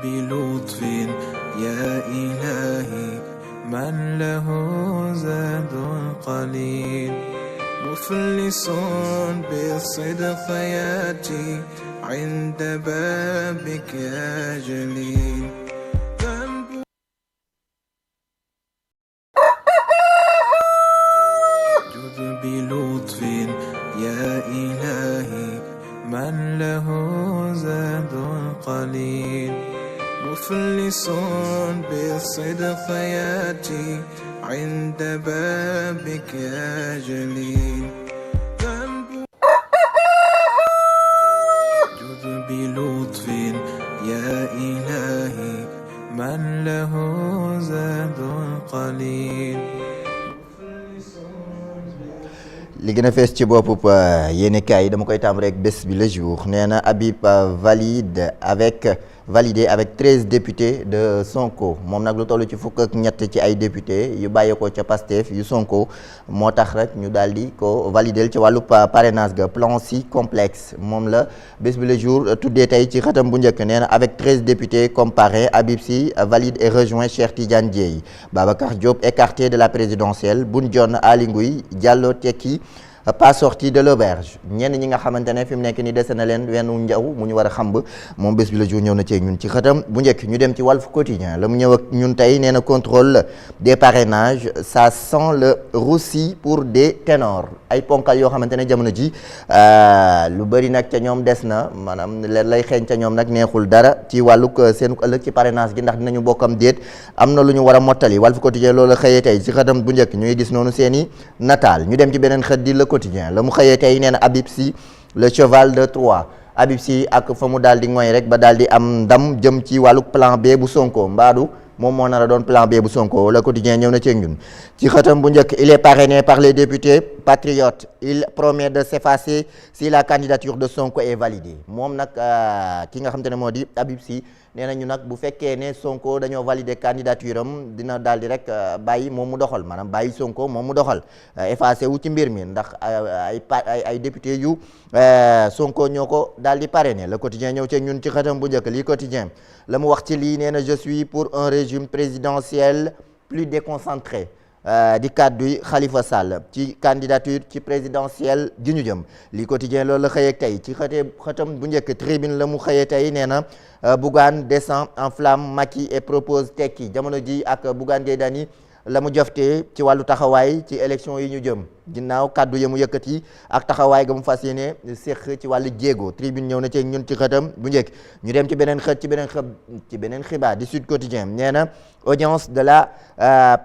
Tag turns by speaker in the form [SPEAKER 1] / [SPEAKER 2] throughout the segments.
[SPEAKER 1] بلطف يا إلهي من له زاد قليل مفلس بالصدق ياتي عند بابك يا جليل بلطف يا إلهي من له زاد قليل مفلس بالصدق ياتي عند بابك يا جليل بلطف يا إلهي من له زاد قليل
[SPEAKER 2] li gën a fees ci boppu yéenekaay yi dama koy tàmm rek bés bi le jour nee na Habib validé avec 13 députés de Sonko moom nag lu toll ci fukk ak ñett ci ay députés yu bàyyeekoo ca Pastef yu Sonko moo tax rek ñu daal di ko validé ci wàllu parrainage ga plan si complexe moom la bés bi le jour tuddee tey ci xëtam bu njëkk nee na avec 13 députés comme parrain Habib Sy valide et rejoint Cheikh Tidiane Dièye Babacar Diop écarté de la présidentielle Boun Dionne Aly Ngouille Diallo Tekki pas sorti de l'auberge ñenn ñi nga xamante ne fi mu nekk ni dese na leen wenn njaw mu ñu war a xamb moom bés bi la jour ñëw na ci ñun ci xëtam bu njëkk ñu dem ci Walf Quotidien la mu ñëw ak ñun tey nee na contrôle des parrainages ça sent le roussi pour des ténors ay ponkal yoo xamante ne jamono ji lu bëri nag ca ñoom des na maanaam leen lay xeeñ ca ñoom nag neexul dara ci wàllug seenu ëllëg ci parrainage gi ndax dinañu bokkam déet am na lu ñu war a mottali Walf Quotidien loolu xëyee tey ci xëtam bu njëkk ñuy gis noonu seeni nataal ñu dem ci beneen xët di quotidien la mu xëyee tey nee na Habib Sy le cheval de Troie Habib Sy ak fa mu daal di ngoy rek ba daal di am ndam jëm ci wàllu plan B bu Sonko mbaadu moom moo nar a doon plan B bu Sonko le quotidien ñëw na ci ñun ci xëtam bu njëkk il est parrainé par les députés patriotes il promet de s'effacer si la candidature de Sonko est validée moom nag ki nga xam te ne moo di Habib Sy nee nañu nag bu fekkee ne Sonko dañoo valider candidature am dina daal di rek bàyyi moom mu doxal maanaam bàyyi Sonko moom mu doxal effacé wu ci mbir mi ndax ay député yu Sonko ñoo ko daal di parrainé le quotidien ñëw ci ñun ci xëtam bu njëkk lii quotidien la mu wax ci lii nee na je suis pour un régime présidentiel plus déconcentré di kàdduy Khalifa Sall ci candidature ci présidentielle gi ñu jëm lii quotidien loolu la xëyee tey ci xëtam bu njëkk tribune la mu xëyee tey nee na Bougane descend en flamme Macky et propose tekki jamono ji ak Bougane Gueye Dany la mu joftee ci wàllu taxawaay ci élection yi ñu jëm ginnaaw kàddu ya mu yëkkati ak taxawaay ga mu fas yéene séq ci wàllu jéego tribune ñëw na ci ñun ci xëtam bu njëkk ñu dem ci beneen xët ci beneen xibaar di Sud Quotidien nee na audience de la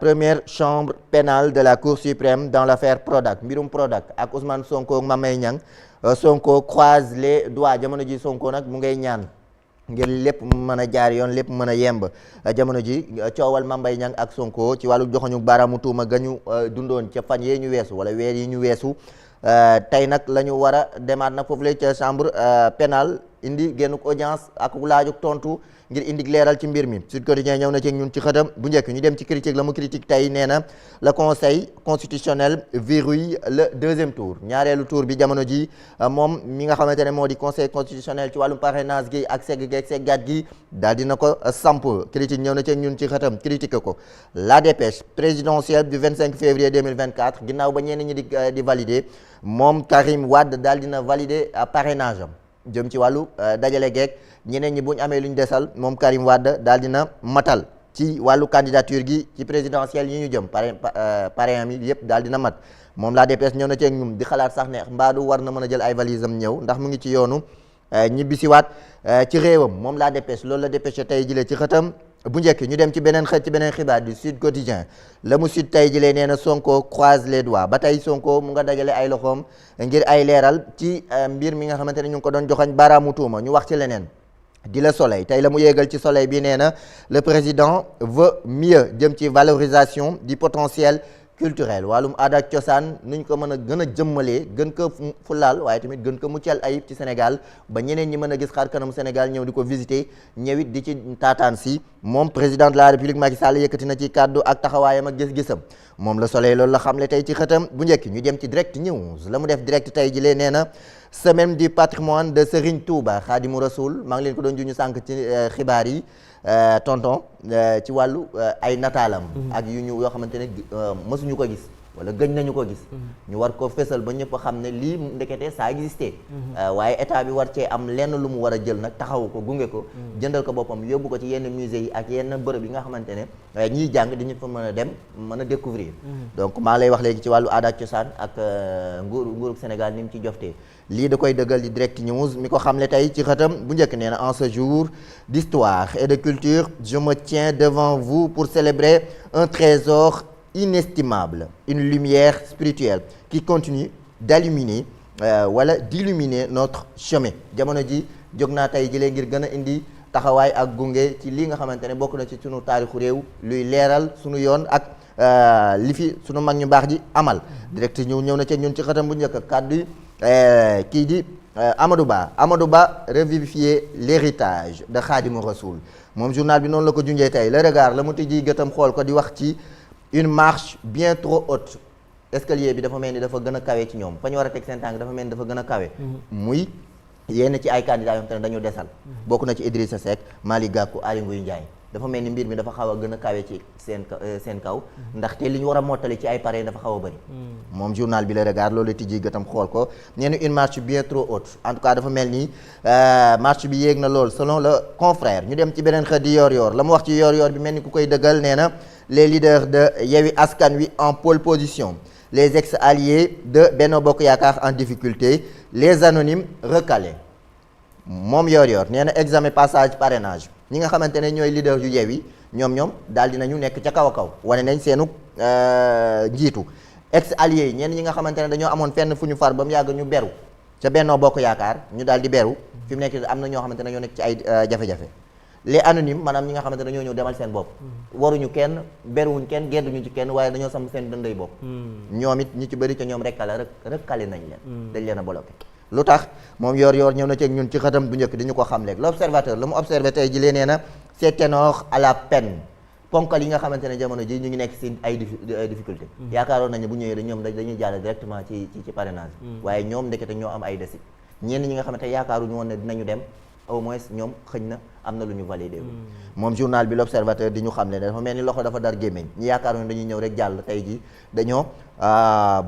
[SPEAKER 2] première chambre pénale de la Cour suprême dans l'affaire Prodac mbirum Prodac ak Ousmane Sonko ak Mame Mbaye Niang Sonko croise les doigts jamono ji Sonko nag mu ngay ñaan ngir lépp mën a jaar yoon lépp mën a yemb jamono ji coowal Mame Mbaye Niang ak Sonko ci wàllu joxoñu baaraamu tuuma gañu dundoon ca fan yee ñu weesu wala weer yi ñu weesu tey nag la ñu war a demaat nag foofu la ca chambre pénale indi génnuk audience ak laajug tontu ngir indi leeral ci mbir mi Sud Quotidien ñëw na ci ñun ci xëtam bu njëkk ñu dem ci critique la mu critique tey nee na le conseil constitutionnel verrouille le deuxième tour ñaareelu tour bi jamono ji moom mi nga xamante ne moo di conseil constitutionnel ci wàllum parrainage gi ak segg geeg seggaat gi daal dina ko samp critique ñëw na ci ñun ci xëtam critique ko la dépêche présidentielle du 25 février 2024 ginnaaw ba ñenn ñi di valider moom Karim Wade daal dina valider parrainage am jëm ci wàllu dajale geeg ñeneen ñi bu ñu amee lu ñu desal moom Karim Wade daal dina matal ci wàllu candidature gi ci présidentielle yi ñu jëm parrain mi yëpp daal dina mat moom la DPS ñëw na ci ñum di xalaat sax ne mbaadu war na mën a jël ay valise am ñëw ndax mu ngi ci yoonu ñibbisiwaat ci réewam moom la DPS loolu la dépêché tey jëlee ci xëtam bu njëkk ñu dem ci beneen xibaar du Sud Quotidien la mu Sud tey jëlee nee na Sonko croise les doigts ba tey Sonko mu nga dajale ay loxoom ngir ay leeral ci mbir mi nga xamante ne ñu ngi ko doon joxañ baaraamu tuuma ñu wax ci leneen di Le Soleil tey la mu yéegal ci Soleil bi nee na le président veut mieux jëm ci valorisation du potentiel culturel wàllum aada ak cosaan nuñ ko mën a gën a jëmmalee gën ko fulaal waaye tamit gën ko muccal ayib ci Sénégal ba ñeneen ñi mën a gis xar kanam Sénégal ñëw di ko visiter ñëwit di ci taataan si moom président de la République Macky Sall yëkkati na ci kàddu ak taxawaayam ak gis-gisam moom Le Soleil loolu la xamle tey ci xëtam bu njëkk ñu dem ci direct news la mu def direct tey ji lee nee na semaine du patrimoine de Serigne Touba Khadimou Rassoul maa ngi leen ko doon juñu sànq ci xibaar yi tonton ci wàllu ay nataalam. ak yu ñu yoo xamante ne mësuñu ko gis wala gëj nañu ko gis. ñu war ko fésal ba ñëpp xam ne lii ndekete ça existé. waaye état bi war cee am lenn lu mu war a jël nag taxawu ko gunge ko. jëndal ko boppam yóbbu ko ci yenn musée yi ak yenn bërëb yi nga xamante ne ñiy jàng dañu fa mën a dem mën a découvrir. donc maa ngi lay wax léegi ci wàllu aada ak cosaan ak nguuru Sénégal ni mu ci joftee lii da koy dëggal di Direct News mi ko xamle tey ci xëtam bu njëkk nee na en ce jour d'histoire et de culture je me tiens devant vous pour célébrer un trésor inestimable, une lumière spirituelle qui continue d'illuminer d'illuminer notre chemin. Jamono ji jóg naa tey jëlee ngir gën a indi taxawaay ak gunge ci lii nga xamante ne bokk na ci sunu taarixu réew luy leeral sunu yoon ak li fi sunu mag ñu baax ji amal. Direct ñëw na ca ñun ci xatam bu njëkk kàddu kii di Amadou Ba revivifier l'héritage de Khadimou Rassoul moom journal bi noonu la ko junjee tey Le Regard la mu tijji gëtam xool ko di wax ci une marche bien trop haute escalier bi dafa mel ni dafa gën a kawe ci ñoom fa ñu war a teg seen tànk dafa mel ni dafa gën a kawe. muy yenn ci ay candidats yoo xam ne dañu desal. bokk na ci Idrissa Seck Malick Gakou Aly Ngouille Ndiaye dafa mel ni mbir mi dafa xaw a gën a kawe ci seen kaw ndaxte li ñu war a mottali ci ay parrain dafa xaw a bëri. moom journal bi Le Regard loolu tijji gëtam xool ko nee na une marche bien trop haute en tout cas dafa mel ni marche bi yéeg na lool selon le confrère ñu dem ci beneen xët di yor la mu wax ci yor bi mel ni ku koy dëggal nee na les leaders de Yewwi Askan Wi en pole position les ex-alliés de Benno Bokk Yaakaar en difficulté les anonymes recalés moom yor nee na examen passage parrainage ñi nga xamante ne ñooy leader yu Yewwi ñoom daal dinañu nekk ca kaw a kaw wane nañ seenu njiitu ex-alliés yi ñenn ñi nga xamante ne dañoo amoon fenn fu ñu far ba mu yàgg ñu beru ca Benno Bokk Yaakaar ñu daal di beru fi mu nekk am na ñoo xamante ne ñoo nekk ci ay jafe-jafe les anonymes maanaam ñi nga xamante ne dañoo ñëw demal seen bopp waruñu kenn beruwuñ kenn gedduñu ci kenn waaye dañoo sam seen dënday bopp ñoom it ñi ci bëri ca ñoom rek kale nañ leen dañ leen a bloqué lu tax moom yor ñëw na ci ñun ci xëtam bu njëkk di ñu ko xam léegi l'observateur la mu observé tey ji lee nee na c'est ténor à la peine ponkal yi nga xamante ne jamono ji ñu ngi nekk si ay difficulté yaakaaroon nañu bu ñëwee ñoom dañuy jàll directement ci parrainage waaye ñoom ndekete ñoo am ay desit ñenn ñi nga xamante yaakaaruñu woon ne dinañu dem au moins ñoom xëñ na am na lu ñu validé moom journal bi l'observateur di ñu xam ne dafa mel ni loxo dafa dar gémmiñ ñi yaakaaroon dañuy ñëw rek jàll tey ji dañoo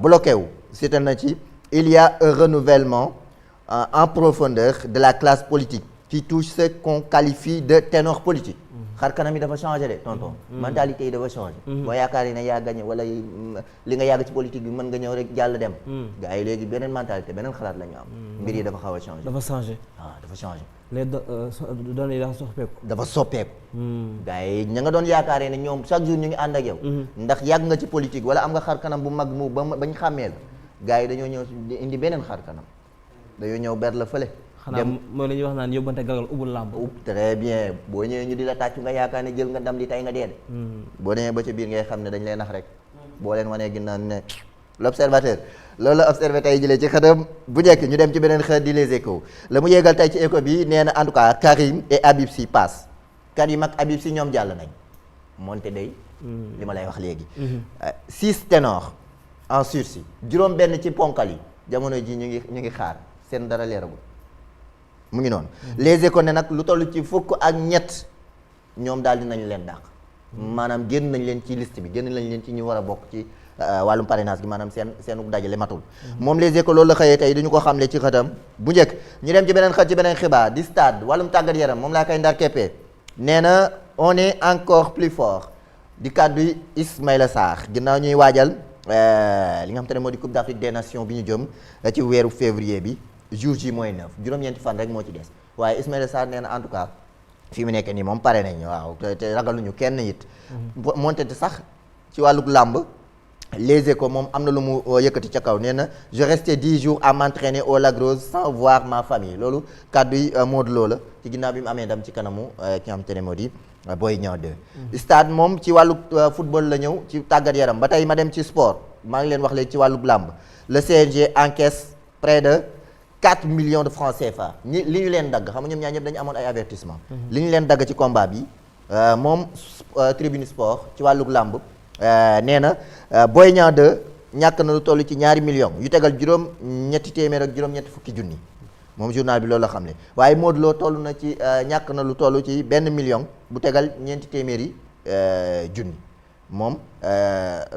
[SPEAKER 2] bloqué wu cité na ci il y a un renouvellement en profondeur de la classe politique qui touche ce qu'on qualifie de ténor politique xar kanam yi dafa changé de tonton mentalité yi dafa changé boo yaakaar yi ne yaa gagné wala li nga yàgg ci politique bi mën nga ñëw rek jàll dem gars yi léegi beneen mentalité beneen xalaat la ñu am mbir yi dafa xaw a changé
[SPEAKER 3] dafa changé
[SPEAKER 2] dafa changé
[SPEAKER 3] les données yi dafa soppeeku
[SPEAKER 2] gars yi ña nga doon yaakaaree ne ñoom chaque jour ñu ngi ànd ak yow ndax yàgg nga ci politique wala am nga xar kanam bu mag mu bañ xàmmee la gars yi dañoo ñëw indi beneen xar kanam dañoo ñëw ber la fële
[SPEAKER 3] xanaa mooy la ñuy wax naan yóbbante galgal ubbul làmb
[SPEAKER 2] très bien boo ñëwee ñu di la tàccu nga yaakaar ne jël nga ndam li tey nga dee de boo demee ba ca biir ngay xam ne dañ lay nax rek boo leen wanee ginnaaw ne l'observateur loolu la observé tey jëlee ci xëtam bu njëkk ñu dem ci beneen xët di Les Échos la mu yéegal tey ci écho bi nee na en tout cas Karim et Habib Sy passe Karim ak Habib Sy ñoom jàll nañ moonte day li ma lay wax léegi 6 ténors en sursis juróom benn ci ponkal yi jamono ji ñu ngi xaar seen dara leeragul mu ngi noonu Les Échos ne nag lu toll ci fukk ak ñett ñoom daal dinañ leen dàq maanaam génn nañ leen ci liste bi génn nañ leen ci ñu war a bokk ci wàllum parrainage gi maanaam seenu dajale matul moom Les Échos loolu la xëyee tey duñu ko xamle ci xëtam bu njëkk ñu dem ci beneen xët ci beneen xibaar di stade wàllum tàggat yaram moom laa koy ndar keppee nee na on est encore plus fort di kàddu Ismaïla Sarr ginnaaw ñuy waajal li nga xam te ne moo di Coupe d'Afrique des Nations bi ñu jëm ci weeru février bi jour ji mooy 9 juróom-ñeenti fan rek moo ci des waaye Ismaïla Sarr nee na en tout cas fi mu nekk nii moom pare nañ waaw te ragaluñu kenn it moonte sax ci wàlluk làmb Les Échos moom am na lu mu yëkkati ca kaw nee na je restais 10 jours à m'entraîner au Lac Rose sans voir ma famille loolu kàddu yi Modou Lo la ci ginnaaw bi mu amee ndam ci kanamu ki nga xam te ne moo di Boy Niang 2 stade moom ci wàllu football la ñëw ci tàggat yaram ba tey ma dem ci sport maa ngi leen wax léegi ci wàllu làmb le CNG encaisse près de 4 millions de francs CFA li ñu leen dagg xam nga ñoom ñaar ñëpp dañu amoon ay avertissement li ñu leen dagg ci combat bi moom Tribune Sport ci wàllu làmb nee na Boy Niang 2 ñàkk na lu toll ci ñaari millions yu tegal juróom ñetti téeméer ak juróom ñetti fukki junni moom journal bi loolu la xam ne waaye Modou Lo toll na ci ñàkk na lu toll ci 1 million bu tegal ñeenti téeméeri junni moom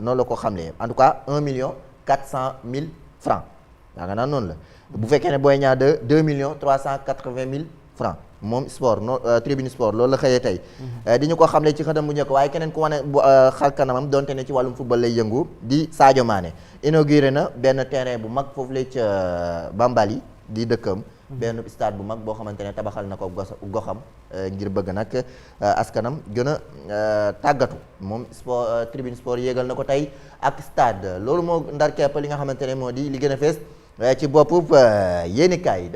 [SPEAKER 2] noonu la ko xamle en tout cas 1 francs yaa nga naan noonu la bu fekkee ne Boy Niang 2 millions 380 francs moom sport tribune sport loolu la xëyee tey di ñu ko xamle ci xëtam bu njëkk waaye keneen ku wane xar kanamam donte ne ci wàllum football lay yëngu di Sadio Mané inauguré na benn terrain bu mag foofu la ca Bambali di dëkkam benn stade bu mag boo xamante ne tabaxal na ko goxam ngir bëgg nag askanam gën a tàggatu moom sport tribune sport yéegal na ko tey ak stade loolu moo ndar kepp li nga xamante ne moo di li gën a fees ci boppu yéenikaay